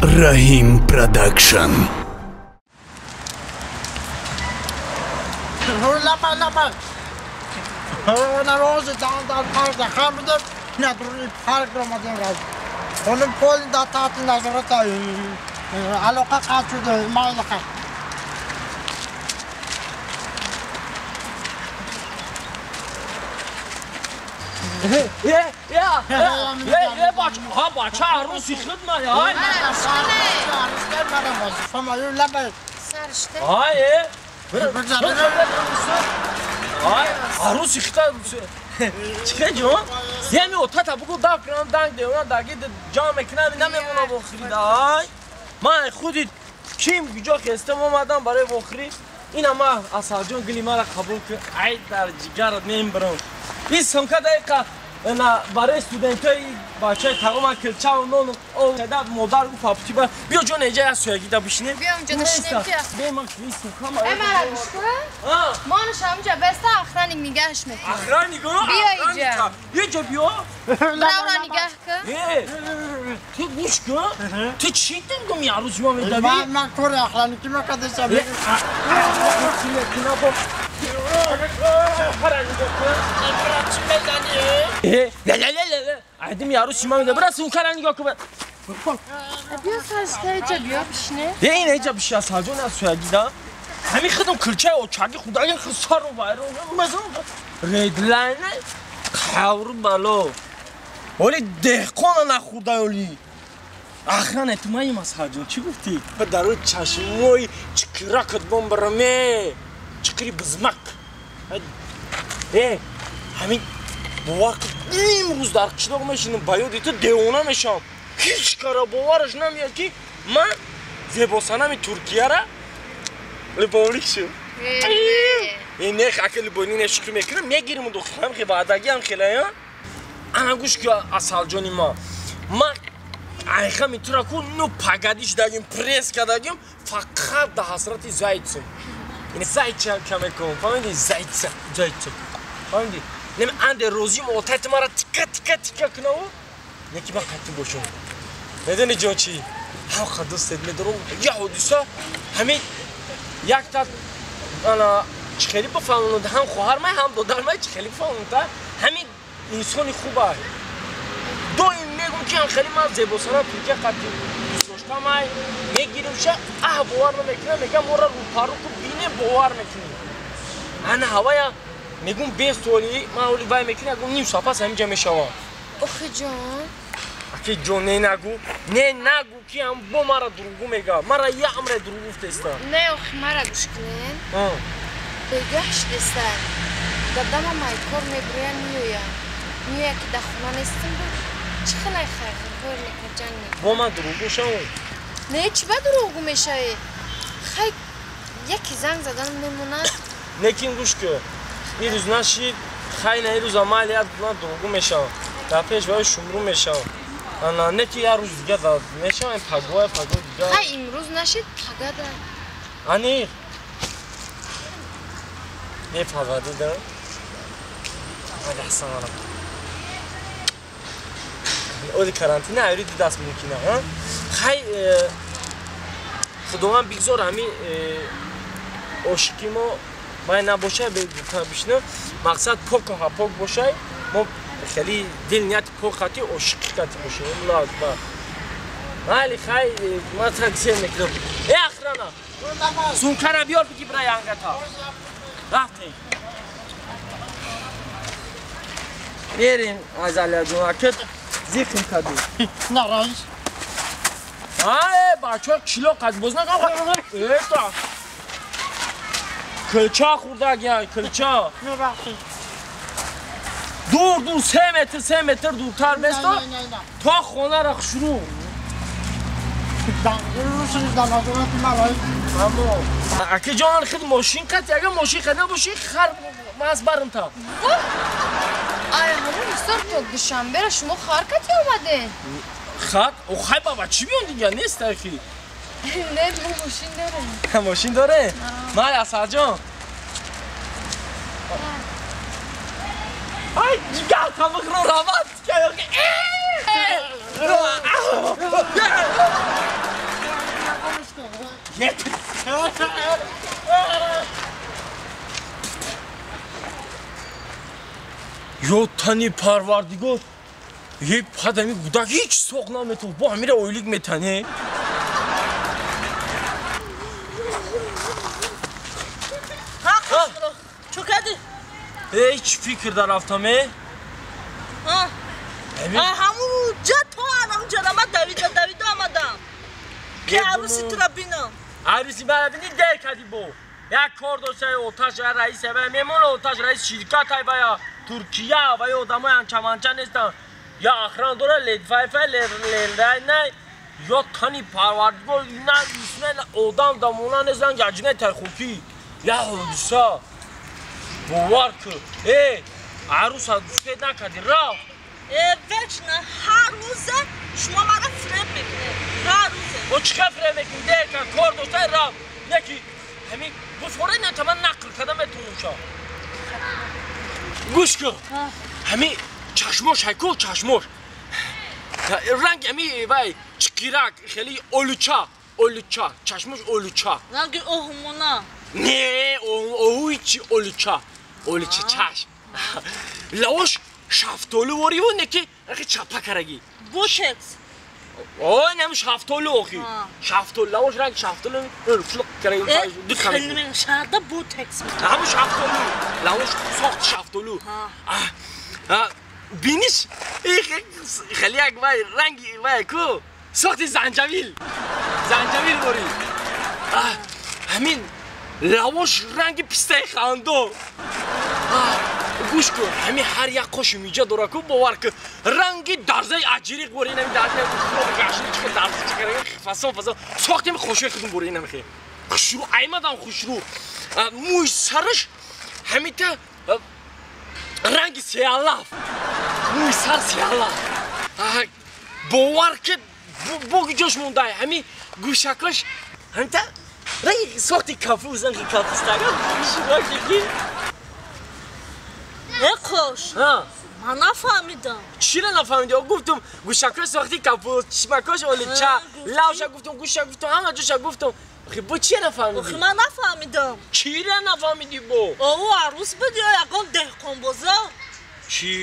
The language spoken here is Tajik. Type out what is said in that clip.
Раҳим Продакшн. Aloqa qatl شده مایل خط. یه یه یه بچه ها بچه عروسی خدمت های های های عروسی خدمت چه جون یعنی اتاق بگو داف کنم دنگ دیونا داگی جام کنم نمیمونه بخرید های من خودی کیم کجا خستم اومدم برای بخری این اما اصلا جون گلی مرا قبول کن ای در جگرت نمیبرم این سمکه دقیقه برای استودنت های بچه تقام کلچه و نون و شده مادر گفت پاپتی بر بیا جون اینجا از سویگی دا بشینه بیا اونجا نشینیم که بیا من که سمکه ما ای مرا گوش کن مانش همونجا بسته اخرانیک نگهش میکنم اخرانیک بیا اینجا یه جا بیا برو را نگه کن تو گوش کن تو چی دیم گم عروس ما میدوی من کار اخرانیکی میکردم لا لا لا لا عدم يا روسي ما برا سوكان نگاه کن بیا سرشته اینجا بیا بشینه این اینجا بشی از هاجون از سویگی دا همین خودم کلچه و چاگی خدای خسار و وایرو مثلا ریدلاین خاور بالو ولی دهقان نخورده ولی آخران تو مایم از هاجون چی گفتی درو چشموی چکرکت بمبرمه چکری بزمک همین باور کن امروز در قشلاق میشینم با یادی تو دیوانه میشم هیچ کار باورش نمیاد که من زیبا ترکیه را لبونیک شو این نه اگه لبونی نشکر میکنم میگیرم دخترم که بعدگی هم خیلی ها انا گوش که اصل جانی ما ما айха میتونم کو نو پگادیش دادیم پرس کردیم فقط در حسرت زایتسم یعنی زایتسم کم کن فهمیدی زایتسم زایتسم فهمیدی نمی اند روزی موتت مرا تیکه تیکه تیکه کنه و یکی با قطعی باشم میدونی جان چی هم دوستت میدارم یه حادثه همین یک تا انا چه خیلی بفهموند هم خواهر من هم دادر من چه خیلی بفهموند همین انسانی خوبه دایم میگم که هم خیلی من زیبا سنم ترکیه قطعی دوست داشتم میگیرم شه اه باور نمیکنم میگم ما را رو پارو کو بینه باور میکنی انا هوایا میگم 20 تولی من اولی وای میکنی اگه نیم ساعت پس همینجا میشوم اخی جان اکی جان نه نگو نه نگو که هم با مرا دروغ میگه مرا یه امر دروغ گفته نه اخی مرا گوش کنین بگه شدسته دادم مایکور میبرویم میویم میویم که در خونه نیستم بود چه خیلی خیر خیر میکنه جنگ میکنه با من دروغ شم نه چی با دروغ میشوی خیلی یکی زنگ زدن میموند نکین گوش که این روز نشید خیلی این روز عملیات من دروغ میشم در پیش وای شمرو میشم انا نه که یه روز دیگه داد میشم این پگوه پگو دیگه خیلی امروز نشید پگه ده انی نه پگه دیدم هذا احسن انا اول карантина اريد دست ممکنه ها خی خداوند بگذار همین عاشقی ما باید نباشه بشنه مقصد پاک و پاک باشه ما خیلی دل نیت پاک خاطی عاشقی خاطی باشه الله اکبر ولی خیلی ما تاکسی میکنم ای اخرانا سونکارا بیار بگی برای انگتا رفتیم بریم از علی جون که زیخم کردی نه رئیس ای بچه ها کیلو قد باز نکن ایتا کلچه خورده اگه کلچه ببخشید دور دور 3 متر 3 متر دورتر بستا تا خونه را شروع اگه جان خود ماشین قطعی اگه ماشین قطعی نباشی خر من برم تا آیا همون بسیار تا دوشنبه را شما خر کتی اومده خر؟ او خی بابا چی بیان دیگه نیست اخی نه ما ماشین داره ماشین داره؟ مال اصل جان ای جیگر تبخ رو روات که Ё тани парвардигор, е падами гудак ҳеҷ соқ наметавад, бо ҳамира ойлик метане. Чо кардӣ? Ҳеҷ фикр дар рафтам, э? Ҳамун ҷа то анам ҷарама давида давида омадам. Ки арӯси тура бинам. Арӯси мара бини дер кардӣ бо. Як кор дошта оташ раис ва мемона оташ раис ширкат ай ва Туркия ва одамои анчаманча нестанд. Я охрана дора ледфайфай лелрай ё тани парвардигор на исна одам дамона нестанд гаҷинаи тайхокӣ. Я ҳодиса. Бовар кун. Э, арӯса дӯстед накардӣ рафт. Э, вечно ҳар рӯзе шумо мара фиреб мекунед. Ҳар рӯзе. О чӣ хел фиреб мекунӣ? Дер кард, кор дошта рафт. Неки ҳамин гуфтора не та ман нақл карда метавонам ша. Гӯш кун. Ҳамин чашмош ҳайку чашмош. Ранг ҳамин вай чиқирак хеле олуча, олуча, чашмош олуча. Ранги оҳумона. Не, оҳуи чи олуча. Олуча чашм. Лавош шафтолу вориву неки рахи чапа караги. Ботекс. О, нем шафтолу охи. Шафтолу, лавош ранг шафтолу, флуқ караги. Хеле шарда ботекс. Ҳамун шафтолу. Лавош сохт шафтолу. Биниш хеле як вай ранги вай ку сохти занҷабил. Занҷабил вори. Ҳамин лавош ранги пистаи хандо. Гӯш кун, ҳамин ҳар як қоши миҷа дора ку бовар кун ранги дарзаи аҷириқ бори инами дарзаи гашни чика дарза чика фасон фасон сохтем хошои худум бори инами хе хушрӯ аймадам хушрӯ мӯи сараш ҳамита ранги сеалаф мӯи сар сеалаф бовар ки боги ҷош мондай ҳамин гӯшакаш ҳамита ранги сохти кафуз ранги кафустага хушрӯ ки Э, қош. Ман нафаҳмидам. Чиро нафаҳмидӣ? Гуфтум гӯшакҳои сохти капуст, чишмакҳош олича, лавша гуфтум, гӯша гуфтум, ҳама ҷоша гуфтум. Охи бо чия нафаҳмидӣ? Охи ман нафаҳмидам. Чира нафаҳмидӣ бо? О, арӯс буд ё ягон деҳқонбозор? Чӣ?